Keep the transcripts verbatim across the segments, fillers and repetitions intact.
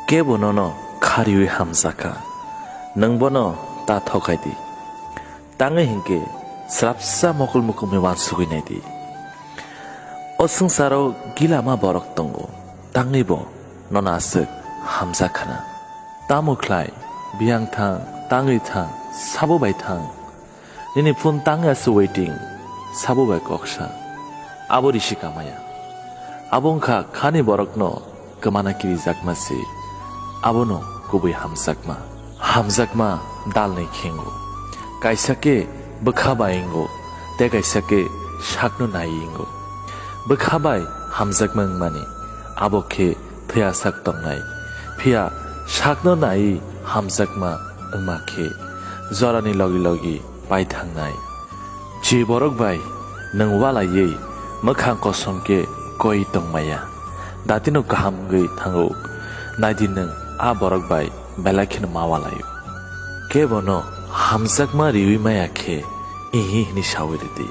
Kebo nono kha riwi hamjakha, nwng bono ta thokai di. Tangwi hinkhe swrapsa mokol mukumwi wansugwi nai di. O swngcharo gilama borok tongo, tangwibo nono aswk hamjakha na. Tamo khlai, biyang thang, tangwi thang, sabo bai thang. Nini phone tangwi aswk waiting, sabo bai kok sa. Abo risi kamaya. Abo wngkha khani borokno kwmana kirijakma se. Abono kubui hamjakma. Hamjakma dalni khe wngo. Kaisa khe bwkha bai wngo, tei kaisa khe sakno nai wngo. Bwkha bai hamjakma wngmani, abo khe thwiyasak tongnai. Phiya sakno nai hamjakma wngma khe jorani logi logi pai thangnai. Je borok bai nwng walaiwi mwkhang kosom khe koi tongmaya, datino kaham wngwi thango. Naidi nwng a borok bai belai kheno ma walaio. Kebono hamjakma riwi maya khe ihi hini sawi ridi.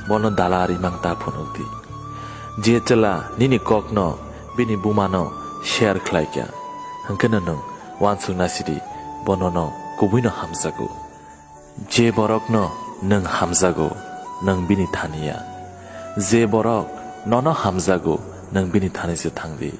Bono dala rimang ta phunukdi. Je chwla nini kokno bini bumano share khlaikha, hwnkhe no nwng wansukna sidi, bo nono kubuino hamjago. Je borokno nwng hamjago, nwng bini thani ya. Je borok nono hamjago, nwng bini thani se thangdi.